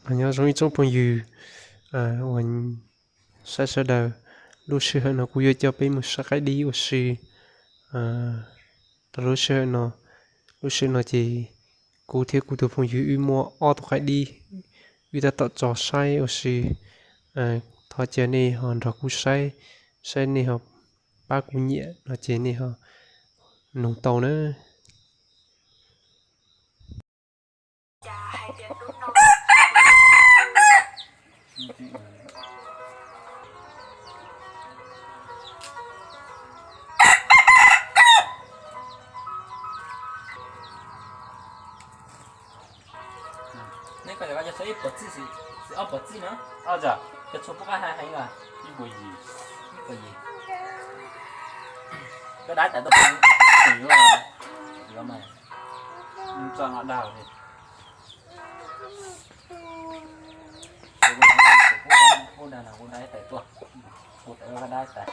Nyob zoo ib tsoom phooj ywg uas saib sawv daws, lub sij hawm no kuv yuav coj peb mus saib qaib dib ua si rau lub sij hawm no. Lub sij hawm no ces kuv thiab kuv tus phooj ywg wb muaj ob tug qaib dib, wb tab tom tso saib ua si. Thov cia nej ho nrog kuv saib, saib nej ho pab kuv nyiam no ces nej ho nug tau na. Neb ko yog koj cog txhua ib puas txij xwb, ob puas txij na? Cog txhua pub qab hais heev os. Ib puas yim. Ib puas yim. Koj dai tas tuaj, yuav mas, tso no dag li. Kuv dag no kuv dai tas tuaj, kuv tas koj dai tas.